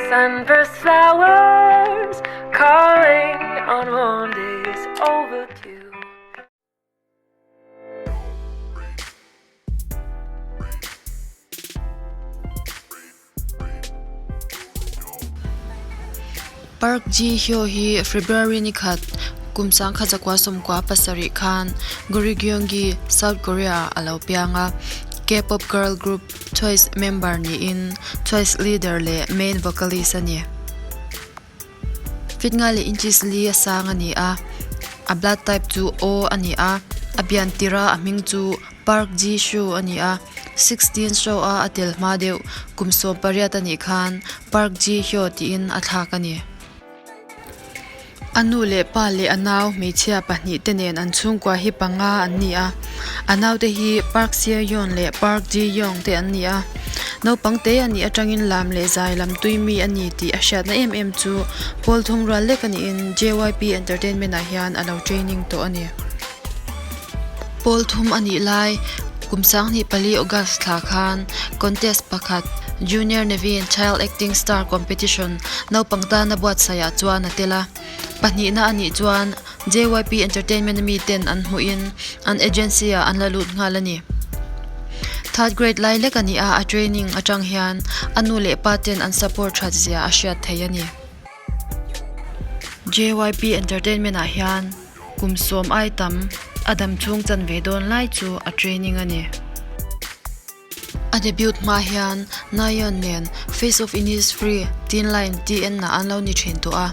Sunburst flowers calling on warm days overdue. Park Ji-hyo hi February ni khat kum 1997 khan Guri Gyeonggi, South Korea ah a lo piang a. K-pop girl group Twice member niin Twice leader leh main vocalist a ni. Feet nga leh inches li a sang a ni a, a blood type chu O a ni a, a pian tirh a a hming chu Park Ji Soo a ni a, sixteen show a a tel hma deuh kum 18 a nih khan Park Ji Hyo tiin a thlak a ni. A nu leh pa leh a nau hmeichhia pahnihte nen an chhungkua hi panga an ni a, a naute hi Park Seo Yeon leh Park Ji Young te an ni a. Naupang te a nih atangin lam leh zai lam tui mi a ni tih a hriatna em em chu Paul thum rual lek a niin JYP Entertainment ah hian a lo training tawh a ni. Paul thum a nih lai kum 24 August thla khan contest pakhat Junior Naveen Child Acting Star Competition naupang tana buatsaihah chuan a tel a. Pahnihna a nih chuan JYP Entertainment mi ten an hmuhin an agency ah an la lut nghal a ni. Third grade lai lek a ni a, a training atang hian a nu leh pa ten an support that zia a hriat thei a ni. JYP Entertainment ah hian kum sawm ai tam a dam chhung chanve dawn lai chu a training a ni. A debut hma hian Nayeon nen Face of Innisfree teen line TN ah an lo ni thin tawh a.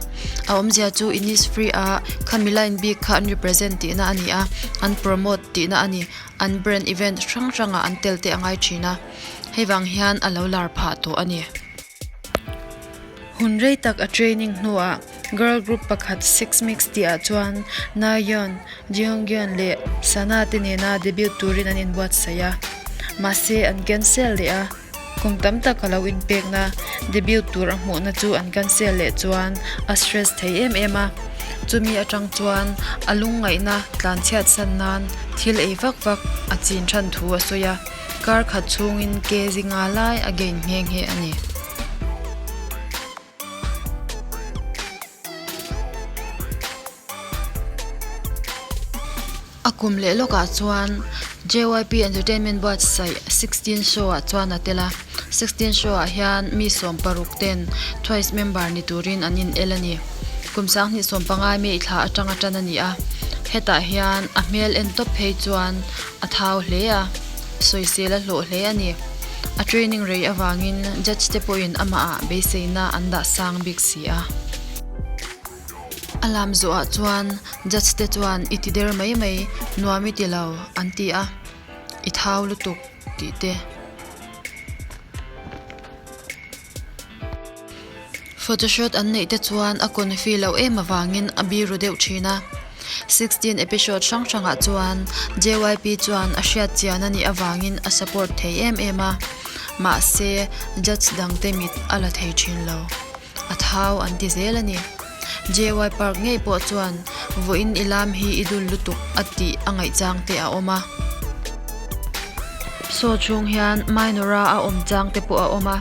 A awmzia chu Innisfree a khami line bik kha an represent tihna a ni a, an promote tihna a ni. An brand event hrang hrangah an tel te a ngai thin a, hei vang hian a lo lar phah tawh a ni. Hun rei tak a training hnuah girl group pakhat Six Mix tihah chuan Nayeon, Jeongyeon leh Sana te nena debut turin an inbuatsaih a, mahse an cancel leh a, kum tam tak a lo inpekna debut tur a hmuhna chu an cancel leh chuan a stress thei em em a, chumi atang chuan a lungngaihna tlanchhiat san nan thil ei vak vak a chin than thu a sawi a, kar khat chhungin ke zinga lai a gain nghe nghe a ni. A kum leh lawkah chuan JYP Entertainment buatsaih Sixteen Show ah chuan a tel a, Sixteen Show ah hian mi 60 ten Twice member ni turin an in el a ni. Kum 2015 May thla atanga tan a ni a, hetah hian a hmel en tawp phei chuan a thau hle a, sawisel a hlawh hle a ni. A training rei avangin judge te pawhin amah ah beiseina an dah sang bik si a. A lam zawhah chuan judge te chuan i ti der mai mai nuam i ti lo an ti a, i thau lutuk tih te. Photoshoot an neih te chuan a confi loh em avangin a biru deuh thin a. 16 episode hrang hrangah chuan JYP chuan a hriat chian a nih avangin a support thei em em a, mahse judge dangte mit a la thei thin lo. A thau an ti zel a ni. JY Park ngei pawh chuan vawiin i lam hi i dul lutuk a tih a ngaihchang te a awm a. Saw chhung hian minor-a a awm chang te pawh a awm a.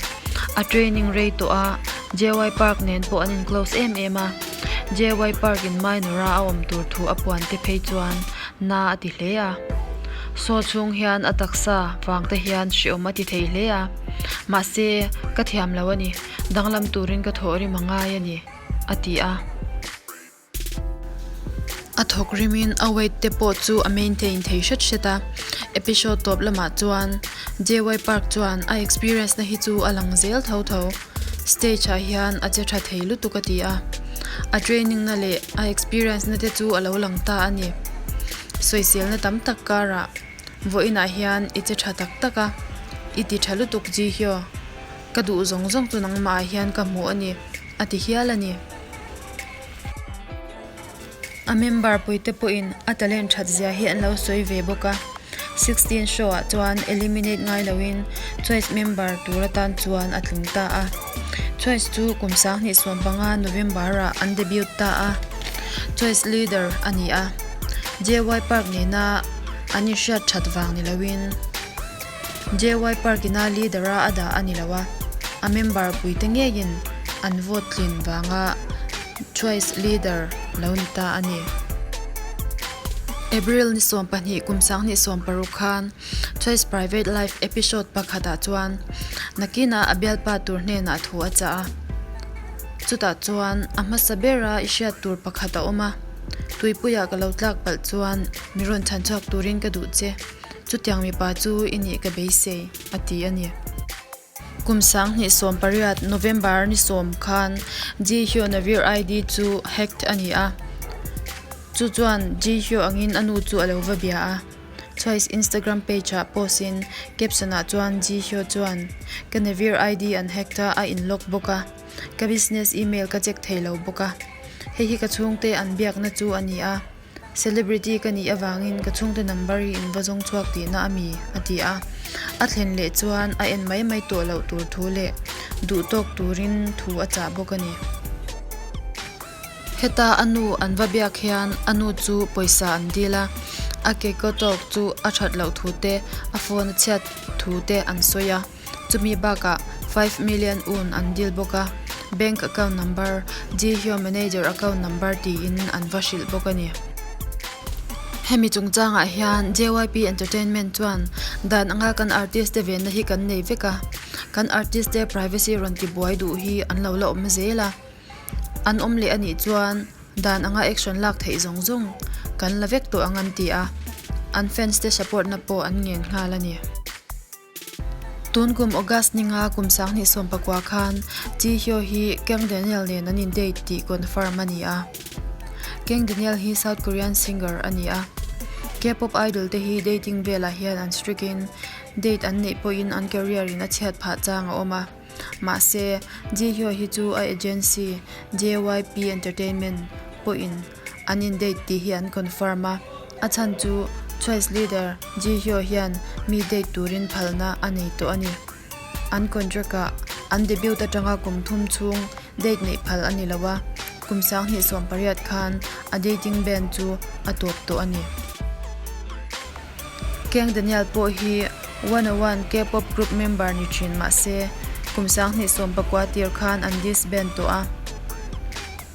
A training rei tawh a, JY Park nen pawh an in close em em a. JY Park in minor-a a awm tur thu a puan te phei chuan na a ti hle a. Saw chhung hian a taksa vang te hian hreawm a ti thei hle a. Mahse, ka thiam lo a ni. Danglam turin ka thawh rim a ngai a ni, a ti a. A thawk rimin a weight te pawh chu a maintain thei hret hret a. Episode tawp lamah chuan JY Park chuan a experience na hi chu a lang zel tho tho. Stage ah hian a che tha thei lutuk a ti a. A training na leh a experience na te chu a lo lang ta a ni. Sawiselna tam tak karah vawiinah hian i che tha tak tak a, i ti tha lutuk Jihyo. Ka duh zawng zawng chu nangmah ah hian ka hmu a ni, a ti hial a ni. A member puite pawhin a talent that zia hi an lo sawi ve bawk a. 16 show ah chuan eliminate ngai loin Twice member tur atan chuan a tling ta a. Twice chu kum 2015 November ah an debut ta a. Twice leader a ni a. JY Park nena an inhriat that vang ni loin. JY Park ina leader a a dah a ni lo a, a member puite ngeiin. an vote tlin vanga Twice leader lo ni ta a ni. April ni 12 kum 2016 khan Twice Private Life episode pakhatah chuan nakinah a bialpa tur hnenah thu a chah a. Chutah chuan a hmasa bera i hriat tur pakhat a awm a, Tuipuiah ka lo tlak palh chuan mi rawn chhan chhuak turin ka duh che, chutiang mipa chu i nih ka beisei, a ti a ni. Kum 2018 November ni sawm khan Ji Hyo-na Vir ID chu hacked a ni a, chu chuan Ji Hyo angin a nu chu a lo va bia a. Twice Instagram page ah post in caption ah chuan Ji Hyo chuan, Ka Naver ID an hacked a, a in lock bawk a. Ka business email ka check thei lo bawk a. Hei hi ka chhungte an biakna chu a ni a. Celebrity ka nih avangin ka chhungte number hi in va zawng chhuak tihna a mi? a ti a. A thlen leh chuan a en mai mai tawh loh tur thu leh duh tawk turin thu a chah bawk a ni. Heta a nu an va biak hian a nu chu pawisa an dil a, a kekaw tawk chu a that loh thu te, a phone a chhiat thu te an sawi a. Chumi bakah five million un an dil bawk a, bank account number, Jihyo manager account number tiin an va hrilh bawk a ni. Hemi chungchangah hian JYP Entertainment chuan dan anga kan artist te venna hi kan nei vek a, kan artist te privacy rawn ti buai duh hi an lo la awm zel a, an awm leh a nih chuan dan anga action lak theih zawng zawng kan la vek tawh ang an ti a, an fans te support na pawh an ngen nghal a ni. Tun kum August ninga kum 2019 khan Ji Hyo hi Kang Daniel nen an in date tih confirm a ni a. Kang Daniel hi South Korean singer a ni a. K-pop idol te hi dating velah hian an strict in date an neih pawhin an career in a chhiat phah chang a awm a. Mahse, Ji Hyo hi chu a agency JYP Entertainment pawhin an in date tih hi an confirm a, a chhan chu Twice leader Ji Hyo hian mi date turin phalna a nei tawh a ni. An contract ah an debut atanga kum thum chhung date neih phal a ni lo a, kum 2018 khan a dating ban chu a tawp tawh a ni. Kang Daniel pawh hi One O One K-pop group member ni thin mah se, kum 2019 tir khan an disband tawh a.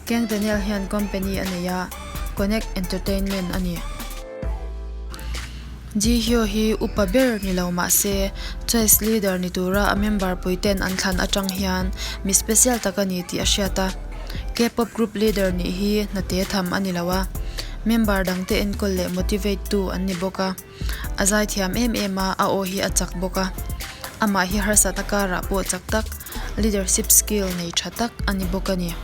Kang Daniel hian company a nei a, Connect Entertainment a ni. Ji Hyo hi upa ber ni lo mah se, Twice leader ni tura a member puiten an thlan atang hian mi special tak a ni tih a hriat a. K-pop group leader nih hi hna te tham a ni lo a, member dangte enkawl leh motivate tu an ni bawk a. A zaithiam em em a, a aw hi a chak bawk a. Amah hi harsatna karah pawh chak tak, leadership skill nei tha tak a ni bawk a ni.